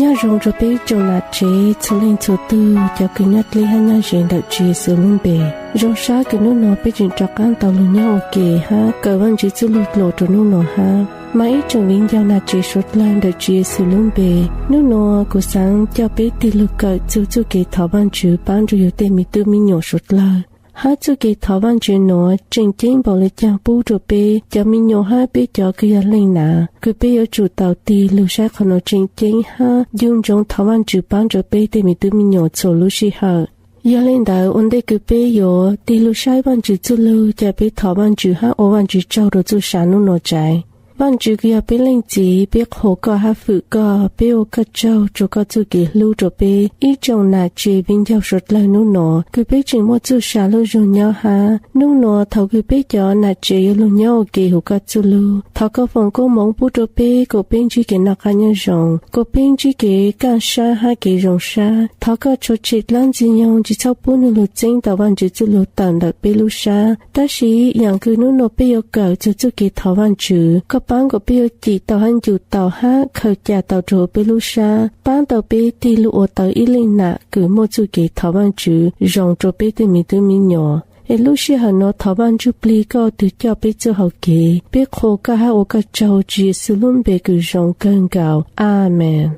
Nyob zoo rau peb tsoom nam tsev txhua leej txhua tug, cov kws nyob dleb hab nyob ze ntawm Tswv Yexus lub npe. Zoo sab kws hnub no peb tseem rov qaab tau lug nyob ua ke hab kawm Vaajtswv txuj lug dlua rua hnub no hab. Mas ib tsoom viv ncaus nam tsev suav dlawg ntawm Tswv Yexus lub npe, hnub no kuv xaav coj peb tig lug kawm txug txuj kev thov Vaajtswv paab rua yug tej me tub me nyuam suav dlawg. Hab txuj kev thov Vaajtswv nuav tseem ceeb npaum le caag pub rua peb cov me nyuam hab peb cov kws yog leej nam, kws peb yuav tsum tau tig lug saib qhov nuav tseem ceeb hab ncu ntsoov thov Vaajtswv paab rua peb tej me tub me nyuam txhua lub sij hawm. Yog le ntawd, ua ntej kws peb yuav tig lug saib Vaajtswv txuj lug, ca peb thov Vaajtswv hab ua Vaajtswv tsaug rua txuj sa hnub no tsaav. Vaajtswv kws yog peb leej Txiv, peb qhuas koj hab fwm koj, peb ua koj tsaug rua koj txuj kev hlub rua peb ib tsoom nam tsev viv ncaus suav dlawg hnub no, kws peb tseem muaj txuj sa lub zug nyob hab. Hnub no thaus kws peb cov nam tsev yuav lug nyob ua ke huv koj txuj lug, thov koj foom koob moov pub rua peb kuas peb ntsib kev noj qab nyob zoo, kuas peb ntsib kev kaaj sab hab kev zoo sab. Thov koj tshua tshem dlaab Ntxwg Nyoog tsi txhob pub nwg lug txeeb tau Vaajtswv txuj lug tawm ntawm peb lub sab, tab sis yaam kws hnub no peb yuav kawm txug txuj kev thov Vaajtswv, koj paab kuas peb yuav cim tau hab ncu tau hab khaws ca tau rua huv peb lub sab, paab tau peb tig lug ua tau ib leej nam kws muaj txuj kev thov Vaajtswv zoo rua peb tej me tub me nyuam. Es lub sij hawm nuav thov Vaaj Ntsuj Plig koj ua tug coj peb txuj hau kev. Peb qhuas koj hab ua koj tsaug Tswv Yexus lub npe kws zoo kawg nkaus. Amees.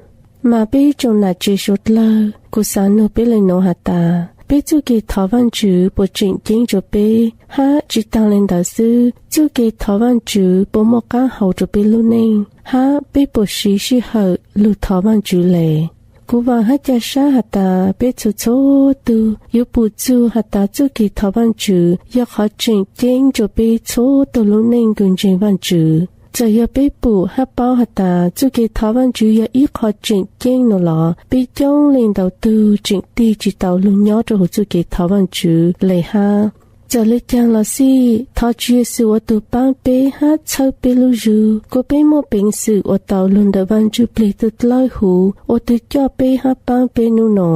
Mas peb ib tsoom nam tsev suav dlawg, kuv xaav nug peb le nuav has tas, peb txuj kev thov Vaajtswv puas tseem ceeb rua peb? Hab tsi taag le ntawd xwb, txuj kev thov Vaajtswv puas muaj qaab hau rua peb lub neej? Hab peb puas siv sij hawm lug thov Vaajtswv le? Kuv vaam hab ca sab has tas peb txhua txhua tug yuav pum txug has tas txuj kev thov Vaajtswv yog qhov tseem ceeb rua peb txhua tug lub neej kws ntseeg Vaajtswv. Txawm yog peb pum hab paub has tas txuj kev thov Vaajtswv yog ib qho tseem ceeb nuav los, peb coob leej ntau tug tseem tig tsi tau lug nyob rua huv txuj kev thov Vaajtswv le hab. Txawm le caag los xij, thov Tswv Yexus ua tug paab peb hab txhawb peb lub zug, kuas peb muaj peev xwm ua tau lug ntawm Vaaj Ntsuj Plig tug dlawb huv ua tug coj peb hab paab peb nub no.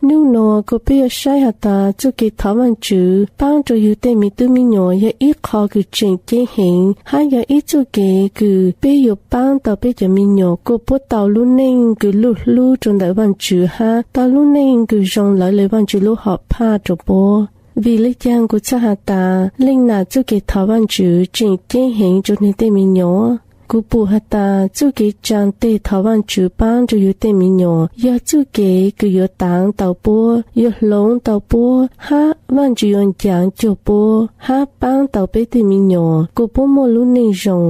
Nub no kuas peb yuav saib has tas txuj kev thov Vaajtswv paab rua yug tej me tub me nyuam yog ib qho kws tseem ceeb heev, hab yog ib txuj kev kws peb yuav paab tau peb cov me nyuam kuas puab tau lub neej kws luj hlub rua ntawm Vaajtswv hab tau lub neej kws zoo lawv le Vaajtswv lub hom phaj rua puab. Vim le caag kuv txhaj has tas leej nam txuj kev thov Vaajtswv tseem ceeb heev rua nwg tej me nyuam? Kuv pum has tas txuj kev tsaa teg thov Vaajtswv paab rua yug tej me nyuam yog txuj kev kws yuav taav tau puab, yuav hloov tau puab, hab Vaajtswv yuav ncav cuag puab hab paab tau peb tej me nyuam kuas puab muaj lub neej zoo.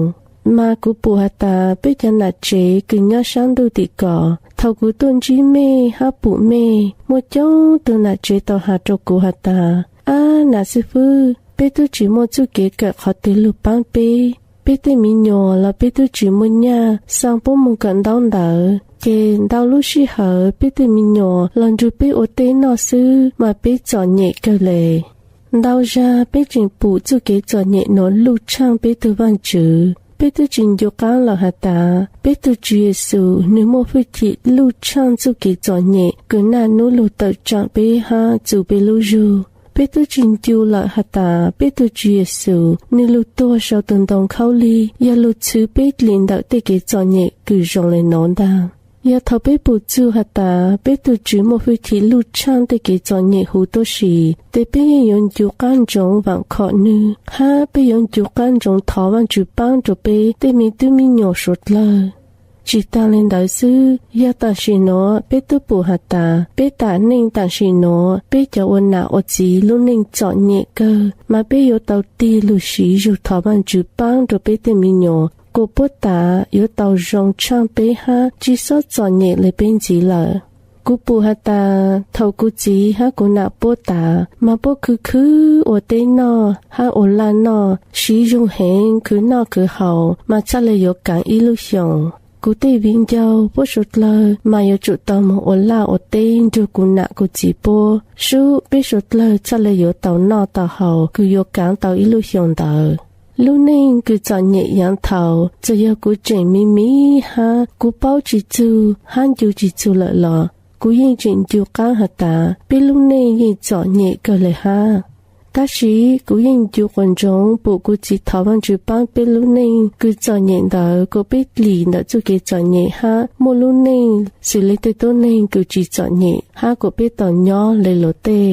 Mas kuv pum has tas peb cov nam tsev kws nyob saab ntuj tim kos, thaus kuv tuaj ntsib mej hab pum mej, muaj coob tug nam tsev tau has rua kuv has tas, ab nam xib fwb, peb tub tsi muaj txuj kev kawm qhov twg lug paab peb. Peb tej me nyuam los peb tub tsi muaj nyaj xaa puab moog kawm ntaub ntawv, ces ntau lub sij hawm peb tej me nyuam los nrug peb ua teb noj xwb mas peb txom nyem kawg le. Ntau zag peb tseem pum txuj kev txom nyem nuav luj tshaaj peb tug Vaajtswv. Peb tub tsi ncu qaab lawm has tas peb tug Tswv Yexus nwg muaj fwj chim luj tshaaj txuj kev txom nyem kws naj nub lug tawm tsaam peb hab txu peb lub zug. Peb tub tsi ncu lawm has tas peb tug Tswv Yexus nwg lug tuag sau tug ntoo khaub lig yog lug txhwv peb dlim ntawm tej kev txom nyem kws zoo le nuav ntaag. Yog thaus peb pum txug has tas peb tug Tswv muaj fwj chim luj tshaaj tej kev txom nyem huv tuab si, tes peb yeej yuav ncu qaab ntsoov vaam khom nwg, hab peb yuav ncu qaab ntsoov thov Vaajtswv paab rua peb tej me tub me nyuam suav dlawg. Tsi taag le ntawd xwb, yog tam sim nuav peb tub pum has tas peb tam neej tam sim nuav peb cov ua nam ua txiv lub neej txom nyem kawg, mas peb yuav tau tig lug siv zug thov Vaajtswv paab rua peb tej me nyuam kuas puab tav yuav tau zoo tshaaj peb hab tsi xob txom nyem le peb ntxiv lawm. Kuv pum has tas thaus kuv txiv hab kuv nam puab tav, mas puab khwv khwv ua teb noj hab ua laj noj, siv zug heev khwv noj khwv haus mas txhaj le yuav kaav ib lub xyoos. Kuv tej viv ncaus puab suav dlawg mas yuav tsum tau moog ua laj ua teb nrug kuv nam kuv txiv puab, sub peb suav dlawg txhaj le yuav tau noj tau haus kws yuav kaav tau ib lub xyoos ntawd. Lub neej kws txom nyem yaav thaus, txawm yog kuv tseem miv miv hab kuv paub tsi txug hab ncu tsi txug lawm los, kuv yeej tseem ncu qaab has tas peb lub neej yeej txom nyem kawg le hab. Tab sis kuv yeej ncu quas ntsoov pum kuv txiv thov Vaajtswv paab peb lub neej kws txom nyem ntawd kuas peb dim ntawm txuj kev txom nyem hab muaj lub neej xws le tej tuab neeg kws tsi txom nyem hab kuas peb tau nyob le luas tej.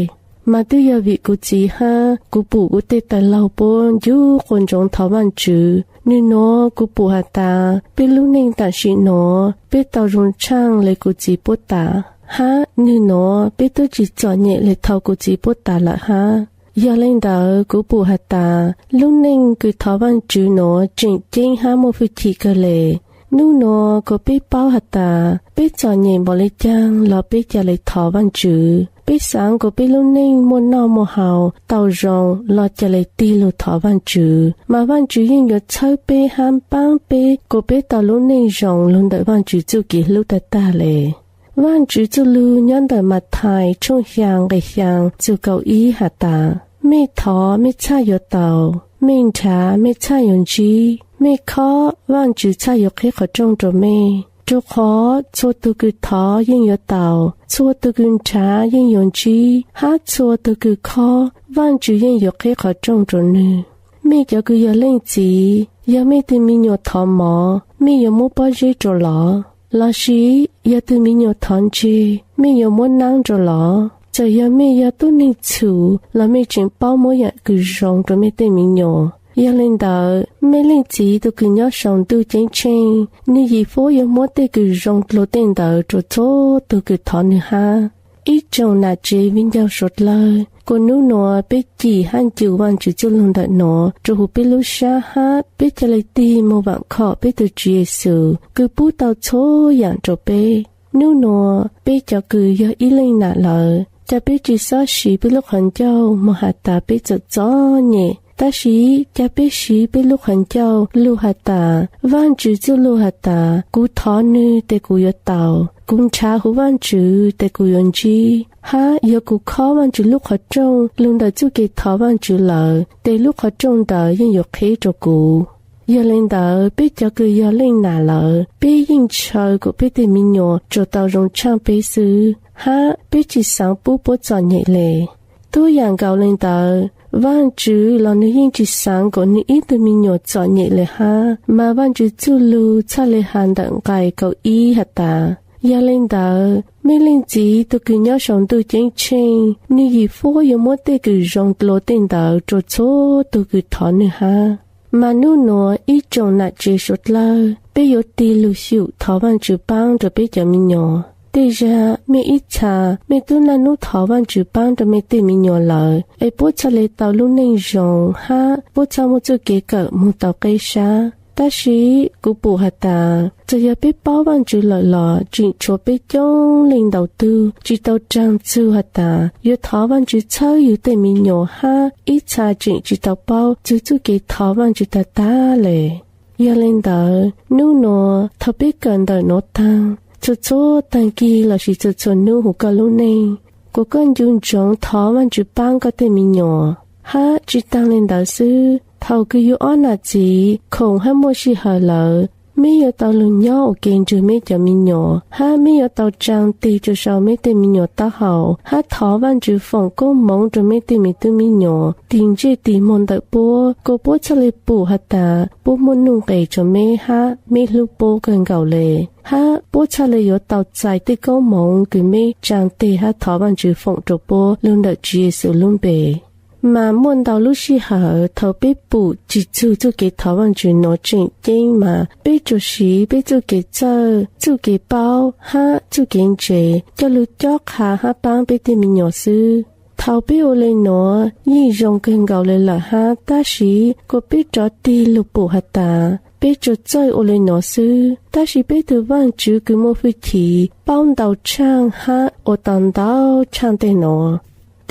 Mas twb yog vim kuv txiv hab kuv pum kuv tej tawg laug puab ncu quas ntsoov thov Vaajtswv, nwg nuav kuv pum has tas peb lub neej taam sim nuav peb tau zoo tshaaj le kuv txiv puab tas, hab nwg nuav peb tub tsi txom nyem le thaus kuv txiv puab tas lawm hab. Yog le ntawd kuv pum has tas lub neej kws thov Vaajtswv nuav tseem ceeb hab muaj fwj chim kawg le. Nub nuav kuas peb paub has tas peb txom nyem npaum le caag los peb ca le thov Vaajtswv. Peb xaav kuas peb lub neej muaj noj muaj haus tau zoo los ca le tig lug thov Vaajtswv, mas Vaajtswv yeej yuav txhawb peb hab paab peb kuas peb tau lub neej zoo lug ntawm Vaajtswv txuj kev hlub tag tag le. Vaajtswv txuj lug nyob ntawm Mathais tshooj xyaa nqe xyaa txug kaum ib has tas, mej thov mej txhaj yuav tau, mej nrhav mej txhaj yuav ntsib, mej khob Vaajtswv txhaj yuav qhib qhov rooj rua mej. Rua qhov txhua tug kws thov yeej yuav tau, txhua tug kws nrhav yeej yuav ntsib, hab txhua tug kws khob Vaajtswv yeej yuav qhib qhov rooj rua nwg. Mej cov kws yog leej txiv, yog mej tug me nyuam thov mov, mej yuav muab pob zeb rua lov? Lossis yog tug me nyuam thov ntseg, mej yuav muab naab rua lov? Txawm yog mej yog tuab neeg txhum los mej tseem paub muab yaam kws zoo rua mej tej me nyuam. Yog le ntawd, mej leej txiv tug kws nyob sau ntuj ceeb tsheej, nwg yim fuab yuav muab tej kws zoo dlua tej ntawd rua txhua tug kws thov nwg hab. Ib tsoom nam tsev viv ncaus suav dlawg, kuas nub nuav peb cim hab ncu Vaajtswv txuj lug ntawm nuav rua huv peb lub sab hab peb ca le tig moog vaam khom peb tug Tswv Yexus kws pub tau txhua yaam rua peb. Nub nuav peb cov kws yog ib leej nam lawm, ca peb tsi xob siv peb lub qhov ncauj moog has tas peb txom txom nyem, tab sis ca peb siv peb lub qhov ncauj lug has tas Vaajtswv txuj lug has tas, kuv thov nwg tes kuv yuav tau, kuv nrhav huv Vaajtswv tes kuv yuav ntsib, hab yog kuv khob Vaajtswv lub qhov rooj lug ntawm txuj kev thov Vaajtswv lawm tes lub qhov rooj ntawd yeej yuav qhib rua kuv. Yog le ntawd, peb cov kws yog leej nam lawm, peb yeej ntshaw kuas peb tej me nyuam tsuas tau zoo tshaaj peb xwb, hab peb tsi xaav pub puab txom nyem le. Tub yaam nkaus le ntawd, Vaajtswv los nwg yeej tsi xaav kuas nwg ib tug me nyuam txom nyem le hab, mas Vaajtswv txuj lug txhaj le has ntawm nqai kaum ib has tas, yog le ntawd, mej leej txiv tug kws nyob sau ntuj ceeb tsheej, nwg yim fuab yuav muab tej kws zoo dlua tej ntawd rua txhua tug kws thov nwg hab. Mas nub nuav ib tsoom nam tsev suav dlawg, peb yuav tig lug xyum thov Vaajtswv paab rua peb cov me nyuam. Tej zag mej ib txha mej tub naj nub thov Vaajtswv paab rua mej tej me nyuam lawm, es puab txhaj le tau lub neej zoo hab puab txhaj muaj txuj kev kawm moog tau qeb sab. Tab sis kuv pum has tas, txawm yog peb paub Vaajtswv lawm los tseem tshuav peb coob leej ntau tug tsi tau raag txug has tas yuav thov Vaajtswv txhawb yug tej me nyuam hab ib txha tseem tsi tau paub txug txuj kev thov Vaajtswv tag tag le. Yog le ntawd, nub nuav thaus peb kawm ntawm nuav taag, txhua txhua taag kig lossis txhua txhua nub huv koj lub neej, kuas koj ncu ntsoov thov Vaajtswv paab koj tej me nyuam. Hab tsi taag le ntawd xwb, thaus kws yug ob nam txiv khoom hab muaj sij hawm lawm, meb yuav tau lug nyob ua ke nrug meb cov me nyuam, hab meb yuav tau tsaa tig rua sau meb tej me nyuam taub hau, hab thov Vaajtswv foom koob moov rua meb tej me tub me nyuam, tig ntsej tig muag ntawm puab, kuas puab txhaj le pum has tas puab muaj nuj nqes rua meb hab meb hlub puab kawg nkaus le, hab puab txhaj le yuav tau txais tej koob moov kws meb tsaa tig hab thov Vaajtswv foom rua puab lug ntawm Tswv Yexus lub npe. Mas muaj ntau lub sij hawm thaus peb pum tsi txug txuj kev thov Vaajtswv nuav tseem ceeb mas peb tsuas siv peb txuj kev txawj, txuj kev paub hab txuj kev ntsev coj lug cob qha hab paab peb tej me nyuam xwb. Thaus peb ua le nuav yeej zoo kawg nkaus le lawm hab, tab sis kuas peb rov tig lug pum has tas peb tsuas txawj ua le nuav xwb, tab sis peb tug Vaajtswv kws muaj fwj chim paub ntau tshaaj hab ua tau ntau tshaaj tej nuav.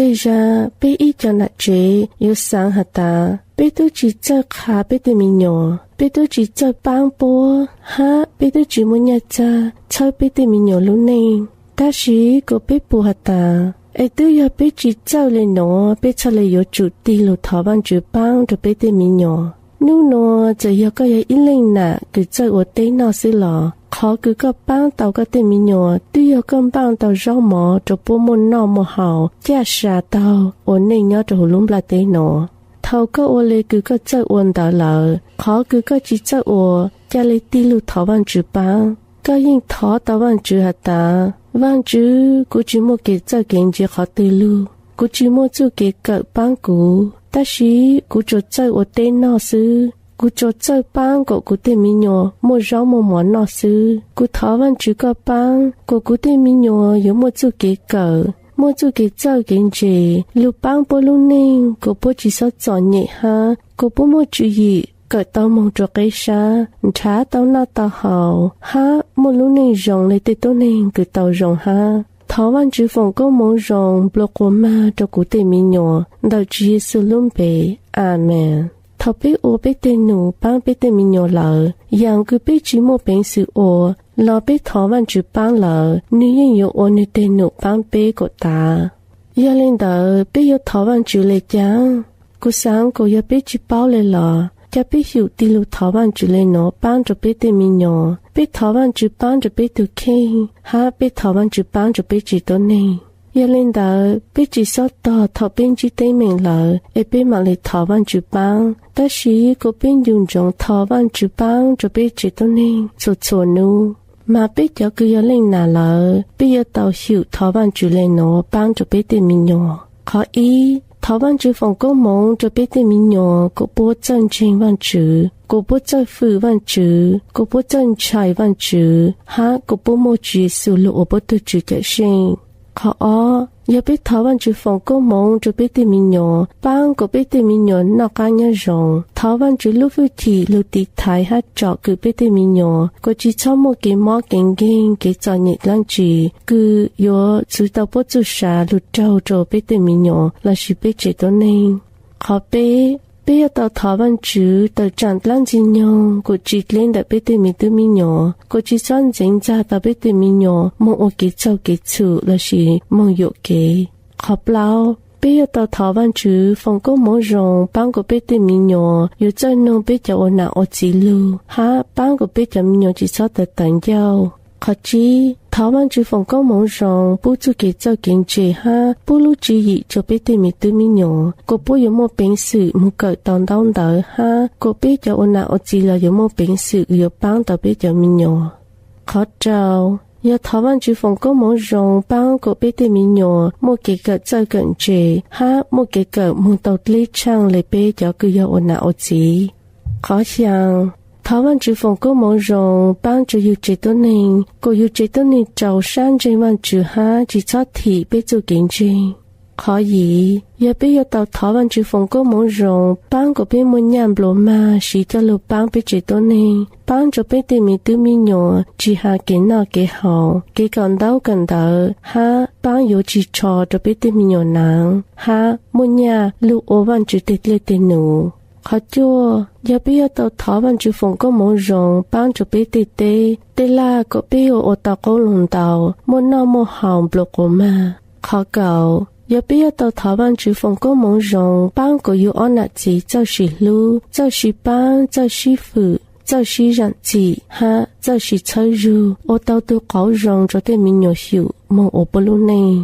Tej zag peb ib co nam tsev yuav xaav has tas peb tub tsi txawj qha peb tej me nyuam, peb tub tsi txawj paab puab, hab peb tub tsi muaj nyaj txag txhawb peb tej me nyuam lub neej. Tab sis kuas peb pum has tas, es twb yog peb tsi txawj le nuav peb txhaj le yuav tsum tig lug thov Vaajtswv paab rua peb tej me nyuam. Nub nuav txawm yog koj yog ib leej nam kws txawj ua teb noj xwb los Qhov kws koj paab tau koj tej me nyuam twb yog koj npaaj tau zaub mov rua puab muaj noj muaj haus caj sa taug ua neej nyob rua huv lub nplaj teb nuav. Thaus koj ua le kws koj txawj ua ntawd lawm, qhov kws koj tsi txawj ua, ca le tig lug thov Vaajtswv paab. Koj yeej thov tau Vaajtswv has tas, Vaajtswv, kuv tsi muaj kev txawj kev ntse qhov twg lug, kuv tsi muaj txuj kev kawm paab kuv, tab sis kuv tsuas txawj ua teb noj xwb. Kuv tsuas txawj paab kuas kuv tej me nyuam muaj zaub muaj mov noj xwb. Kuv thov Vaajtswv koj paab kuas kuv tej me nyuam yuav muaj txuj kev kawm, muaj txuj kev txawj kev ntse, lug paab puab lub neej kuas puab tsi xob txom nyem hab kuas puab muaj tswv yim kawm tau moog rua qeb sab, nrhav tau noj tau haus hab muaj lub neej zoo le tej tuab neeg kws tau zoo hab. Thov Vaajtswv foom koob hmoov zoo nplua quas mag rua kuv tej me nyuam, ntawm Tswv Yexus lub npe, Amees. Thaus peb ua peb tej num paab peb tej me nyuam lawm, yaam kws peb tsi muaj peev xwm ua los peb thov Vaajtswv paab lawm, nwg yeej yuav ua nwg tej num paab peb kuas tav. Yog le ntawd peb yuav thov Vaajtswv le caag? Kuv xaav kuas yog peb tsi paub le los ca peb xyum tig lug thov Vaajtswv le nuav paab rua peb tej me nyuam. Peb thov Vaajtswv paab rua peb tug kheej hab peb thov Vaajtswv paab rua peb tsev tuab neeg. Yog le ntawd peb tsi xob tog thaus peb ntsib teeb meem lawm es peb maam le thov Vaajtswv paab, tab sis kuas peb ncu ntsoov thov Vaajtswv paab rua peb tsev tuab neeg txhua txhua nub. Mas peb cov kws yog leej nam lawm, peb yuav tau xyum thov Vaajtswv le nuav paab rua peb tej me nyuam. Qhov ib, thov Vaajtswv foom koob hmoov rua peb tej me nyuam kuas puab txawj ntseeg Vaajtswv, kuas puab txawj fwm Vaajtswv, kuas puab txawj ntshai Vaajtswv hab kuas puab muaj Tswv Yexus lug ua puab tug Tswv Cawm Seej. Qhov ob, yog peb thov Vaajtswv foom koob hmoov rua peb tej me nyuam paab kuas peb tej me nyuam noj qaab nyob zoo, thov Vaajtswv lub hwj chim lug tiv thaiv hab tsom kwm peb tej me nyuam kuas tsi txhob muaj kev mob kev nkeeg kev txom nyem dlaab tsi kws yuav txwv tau puab txuj sa lug raug rua peb tej me nyuam lossis peb tsev tuab neeg. Qhov peb, peb yuav tau thov Vaajtswv tawm tsaam dlaab ntxwg nyoog kuas tsi dleb ntawm peb tej me tub me nyuam, kuas tsi txhob ntxeev ntxag tau peb tej me nyuam moog ua kev txaug kev txhum lossis moog yuam kev. Qhov plaub, peb yuav tau thov Vaajtswv foom koob hmoov zoo paab kuas peb tej me nyuam yuav txawj noog peb cov ua nam ua txiv lug hab paab kuas peb cov me nyuam tsi txhob tawv tawv ncauj. Qhov tsib, thov Vaajtswv foom koob hmoov zoo pub txuj kev txawj kev ntse hab pub lub tswv yim rua peb tej me tub me nyuam kuas puab yuav muaj peev xwm moog kawm tau ntaub ntawv hab kuas peb cov ua nam ua txiv los yuav muaj peev xwm yuav paab tau peb cov me nyuam. Qhov rau, yog thov Vaajtswv foom koob hmoov zoo paab kuas peb tej me nyuam muaj kev kawm txawj kawm ntse hab muaj kev kawm moog tau dleb tshaaj le peb cov kws yog ua nam ua txiv. Qhov xyaa, thov Vaajtswv foom koob hmoov zoo paab rua yug tsev tuab neeg kuas yug tsev tuab neeg rau sab ntseeg Vaajtswv hab tsi txhob thim peb txuj kev ntseeg. Qhov yim, yog peb yuav tau thov Vaajtswv foom koob hmoov zoo paab kuas peb muaj nyaj nplua mag siv coj lug paab peb tsev tuab neeg, paab rua peb tej me tub me nyuam tsi has kev noj kev haus, kev kawm ntaub kawm ntawv hab paab yuav tsis tsho rua peb tej me nyuam naav hab muaj nyaj lug ua Vaajtswv tej dlej tej num. Qhov cuaj, yog peb yuav tau thov Vaajtswv foom koob hmoov zoo paab rua peb tej teb, tej laj kuas peb yuav ua tau qoob loo ntau, muaj noj muaj haus nplua quas mag. Qhov kaum, yog peb yuav tau thov Vaajtswv foom koob hmoov zoo paab kuas yug ob nam txiv txawj sis hlub, txawj sis paab, txawj sib fwm, txawj sib zaam txim hab txawj sis txhawb zug, ua tau tug qauv zoo rua tej me nyuam xyum moog ua puab lub neej.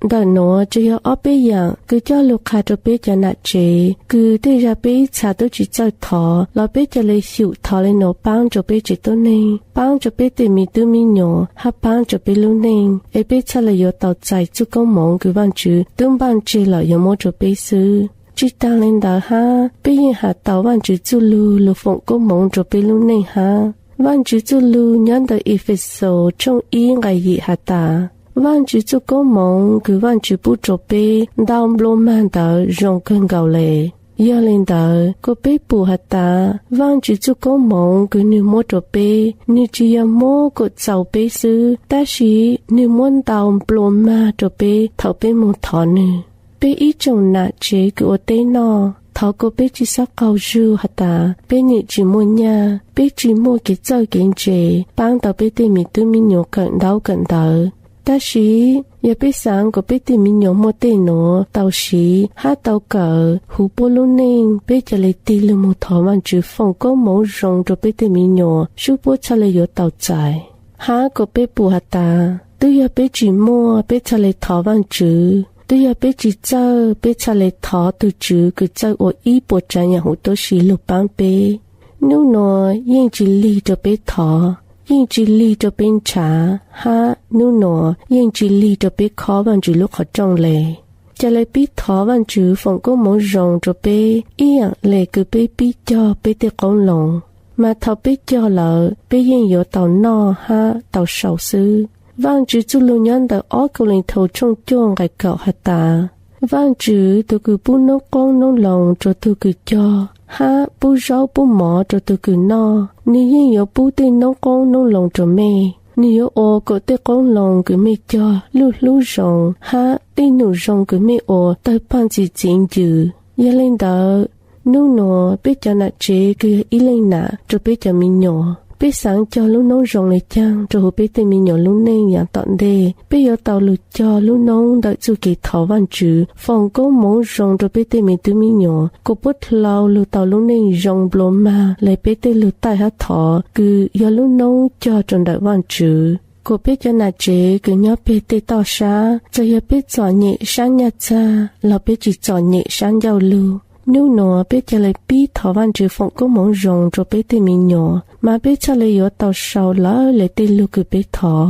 Ntawm nuav tsuas yog ob peb yaam kws coj lug qha rua peb cov nam tsev kws tej zag peb ib txha tub tsi txawj thov los peb ca le xyum thov le nuav paab rua peb tsev tuab neeg, paab rua peb tej me tub me nyuam hab paab rua peb lub neej es peb txhaj le yuav tau txais txuj koob hmoov kws Vaajtswv tub npaaj tseg los yuav muab rua peb xwb. Tsi taag le ntawd hab, peb yeej has tau Vaajtswv txuj lug lug foom koob hmoov rua peb lub neej hab. Vaajtswv txuj lug nyob ntawm Efexus tshooj ib nqai yim has tas, Vaajtswv txuj koob hmoov kws Vaajtswv pub rua peb ntau nplua mag ntawd zoo kawg nkaus le. Yog le ntawd kuas peb pum has tas Vaajtswv txuj koob hmoov kws nwg muab rua peb, nwg tsi yog muab kuas txaus peb xwb, tab sis nwg muab ntau nplua mag rua peb thaus peb moog thov nwg. Peb ib tsoom nam tsev kws ua teb noj, thov kuas peb tsi xob qaug zug has tas peb nim tsi muaj nyaj, peb tsi muaj kev txawj kev ntse paab tau peb tej me tub me nyuam kawm ntaub kawm ntawv. Tab sis yog peb xaav kuas peb tej me nyuam muaj tej nuav tau siv hab tau kawm huv puab lub neej, peb ca le tig lug moog thov Vaajtswv foom koob hmoov zoo rua peb tej me nyuam, sub puab txhaj le yuav tau txais. hab kom peb pum has tas, twb yog peb tsis muaj peb txhaj le thov Vaajtswv, twb yog peb tsis txawj peb txhaj le thov tug Tswv kws txawj ua ib puas tsaav yaam huv tuab si lug paab peb. Nub nua yeej tsis lig rua peb thov, yeej tsis lig rua peb nrhav, hab nub nua yeej tsis lig rua peb khob Vaajtswv lub qhov rooj le. Ca le pib thov Vaajtswv foom koob moov zoo rua peb ib yaam le kws peb pib cog peb tej qoob loo. Mas thaum peb cog lawm peb yeej yuav tau noj hab tau sau xwb. Vaajtswv txuj lug nyob ntawm ob Kauleethaus tshooj cuaj nqai kaum has tas, Vaajtswv tug kws pub noob qoob noob loo rua tug kws cog hab pub zaub pub mov rua tug kws noj, nwg yeej yuav pub tej noob qoob noob loo rua mej. Nwg yuav ua kom tej qoob loo kws mej cog luj hlub zoo hab tej num zoo kws mej ua tawg paag txi txiv ncws. Yog le ntawd, nub nua peb cov nam tsev kws yog ib leej nam rua peb cov me nyuam, peb xaav cog lub noob zoo le caag rua huv peb tej me nyuam lub neej yaam tom ntej? Peb yuav tau lug cog lub noob ntawm txuj kev thov Vaajtswv foom koob moov zoo rua peb tej me tub me nyuam kuas puab dlhau lug tau lub neej zoo nplua mag le peb tej lug taij hab thov kws yog lub noob cog rua ntawm Vaajtswv. Kuas peb cov nam tsev kws nyob peg tej toj sab, txawm yog peb txom nyem sab nyaj txag los peb tsis txom nyem sab ncauj lug, nub nua peb ca le pib thov Vaajtswv foom koob moov zoo rua peb tej me nyuam, mas peb txhaj le yuav tau sau lawv le tej lug kws peb thov.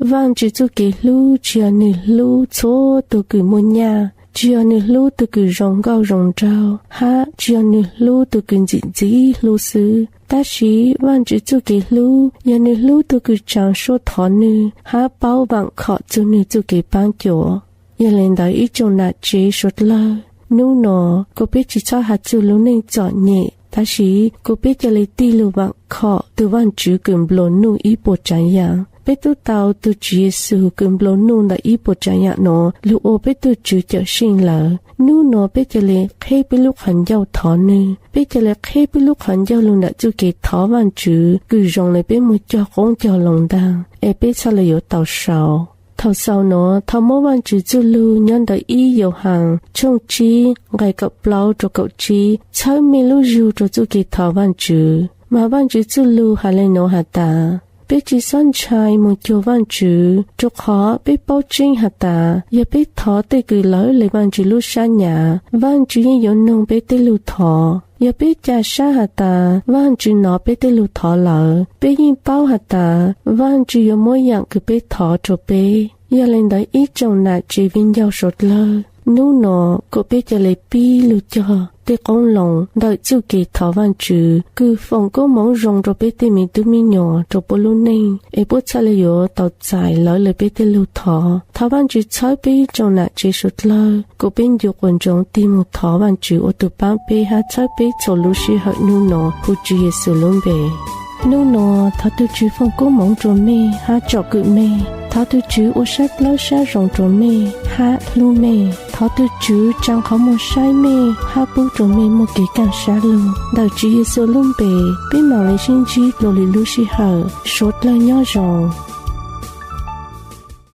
Vaajtswv txuj kev hlub tsis yog nwg hlub txhua tug kws muaj nyaj, tsis yog nwg hlub tug kws zoo nkauj zoo nraug, hab tsis yog nwg hlub tug kws ntxim ntxib hlub xwb, tab sis Vaajtswv txuj kev hlub yog nwg hlub tug kws tsaa suab thov nwg hab paub vaam khom txug nwg txuj kev paab cuam. Yog le ntawd ib tsoom nam tsev suav dlawg, nub nua kuas peb tsis txhob has txug lub neej txom nyem, tab sis kuas peb ca le tig lug vaam khom tug Vaajtswv kws nplua nuj ib puas tsaav yaam. Peb tub tau tug Tswv Yexus kws nplua nuj ntawm ib puas tsaav yaam nua lug ua peb tug Tswv Cawmseej lawm, nub nua peb ca le qheb peb lub qhov ncauj thov nwg, peb ca le qheb peb lub qhov ncauj lug ntawm txuj kev thov Vaajtswv kws zoo le peb muaj cog qoob cog loo ntaag, es peb txhaj le yuav tau sau. Thaum xaus nua thov muab Vaajtswv txuj lug nyob ntawm ib Yauhas tshooj tsib nqai kaum plaub rua kaum tsib txhawb mej lub zug rua txuj kev thov Vaajtswv. Mas Vaajtswv txuj lug has le nuav has tas, peb tsis xob ntshai moog cuag Vaajtswv, rua qhov peb paub tseeb has tas yog peb thov tej kws lawv le Vaajtswv lub sab nyam, Vaajtswv yeej yuav noog peb tej lug thov. Yog peb ca sab has tas Vaajtswv nov peb tej lug thov lawm, peb yeej paub has tas Vaajtswv yuav muab yaam kws peb thov rua peb. Yog le ntawd ib tsoom nam tsev viv ncaus suav dlawg, nub nua kuas peb ca le pib lug cog tej qoob loo ntawm txuj kev thov Vaajtswv kws foom koob moov zoo rua peb tej me tub me nyuam rua puab lub neej, es puab txhaj le yuav tau txais lawv le peb tej lug thov. Thov Vaajtswv txhawb peb ib tsoom nam tsev suav dlawg kuas peb ncu quas ntsoov tig moog thov Vaajtswv ua tug paab peb hab txhawb peb txhua lub sij hawm nub nua huv Tswv Yexus lub npe. Nub nua thov tug Tswv foom koob moov rua mej hab tsom kwm mej. Thov tug Tswv ua sab dlawb sab zoo rua mej hab hlub mej. Thov tug Tswv tsaa qhov muag saib mej hab pub rua mej muaj kev kaaj sab lug. Ntawm Tswv Yexus lub npe, peb maam le sib ntsib dlua lwm lub sij hawm. Suav dlawg nyob zoo.